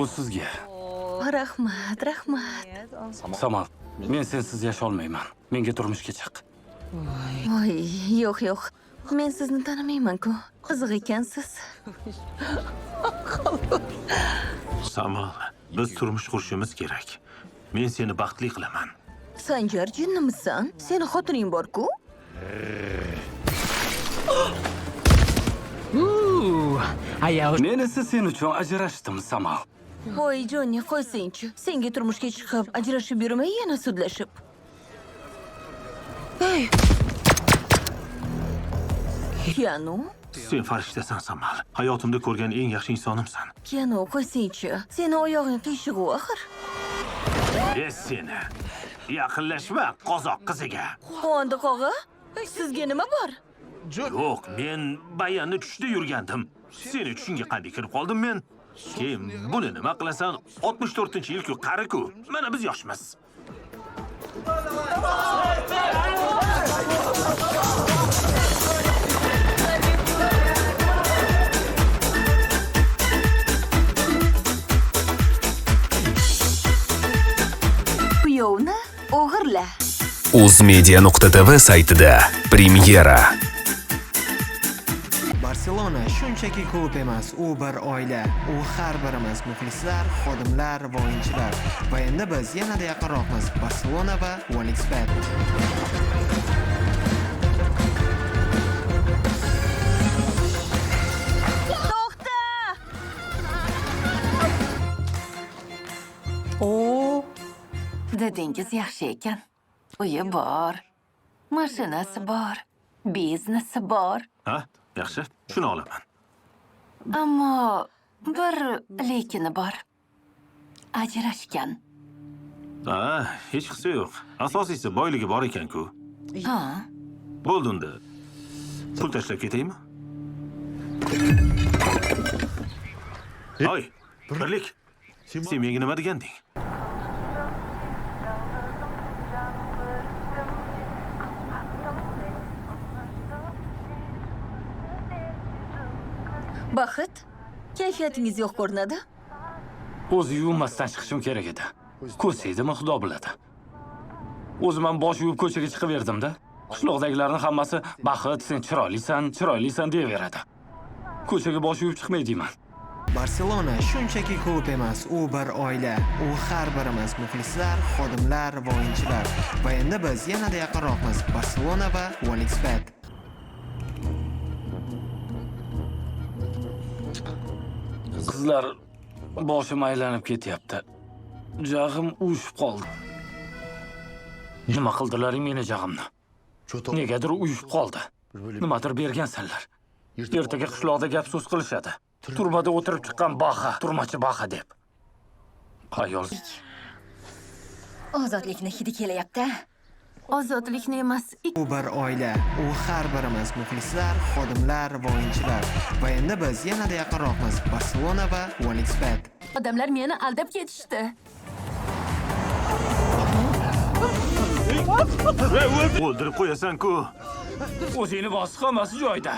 Bu sizga. Rahmat, rahmat. Samal, men sensiz yasholmayman. Menga turmushga chiq. Voy, yo'q, yo'q. Men sizni tanimayman-ku. Qiziq ekansiz. Samal, biz turmush qurishimiz kerak. Men seni baxtli qilaman. Sanjar, jinnimisan? Seni xotining bor-ku. Men esa sen uchun ajrashdim, Samal. Voy, Jonni, qo'ysangchi. Senga turmushga chiqib, ajrashib yurmay yana sudlashib. Ey! Keanu? Sen farishtasan, Samal. Hayotimda ko'rgan eng yaxshi insonimsan. Keanu, qo'ysangchi. Seni oyog'ing qiyshiq-u axir. Es seni. Yaqinlashma qozoq qiziga. Quvondiq og'a, sizga nima bor? Yo'q, men bayanni tushda yurgandim. Seni tushingga qanday kirib qoldim men? Keyin buni nima qilasan? 64-yil-ku, qari-ku. Mana biz yoshmiz. Kuyovni o'g'irla. Uzmedia.tv saytida premyera. Barselona shunchaki klub emas, u bir oila. U har birimiz, muxlislar, xodimlar va o'yinchilar. Va endi biz yanada yaqinroqmiz. Barselona va 1xBet. To'xta! Dadingiz yaxshi ekan. Uyi bor, mashinasi bor, biznesi bor. Ha, yaxshi. Shuni olaman. Ammo bir lekini bor. Ajrashgan. Ha, hech qisi yo'q. Asosiysi boyligi bor ekan-ku. Ha, Bo'ldi unda. Pul tashlab ketaymi? Oy, Birlik. Sen menga nima deganding? Baxit, kayfiyatingiz yo'q ko'rinadi. O'zi yuvinmasdan chiqishim kerak edi. Ko'z xudo biladi. O'zim ham bosh yuvib ko'chaga chiqaverdim-da. Qishloqdagilarning hammasi Baxit, sen chiroylisan, chiroylisan deyaveradi. Ko'chaga bosh yuvib chiqmay deyman. Barselona shunchaki klub emas, u bir oila. U har birimiz, muxlislar, xodimlar va o'yinchilar. Va endi biz yanada yaqinroqmiz. Barselona va 1xBet. Qizlar, boshim aylanib ketyapti. Jag'im uyushib qoldi. Nima qildilaring meni jag'imni? Negadir uyushib qoldi. Nimadir bergansanlar. Ertaga qishloqda gap so'z qilishadi. Turmada o'tirib chiqqan baxa, turmachi baxa deb. Ayol Ozodlikni hidi kelyapti. Ozodlikni emas, U bir oila. U har birimiz, muxlislar, xodimlar va o'yinchilar. Va endi biz yanada yaqinroqmiz. Barselona va 1xBet. Odamlar meni aldab ketishdi. O'ldirib qo'yasan-ku. O'zingni bos, hammasi joyida.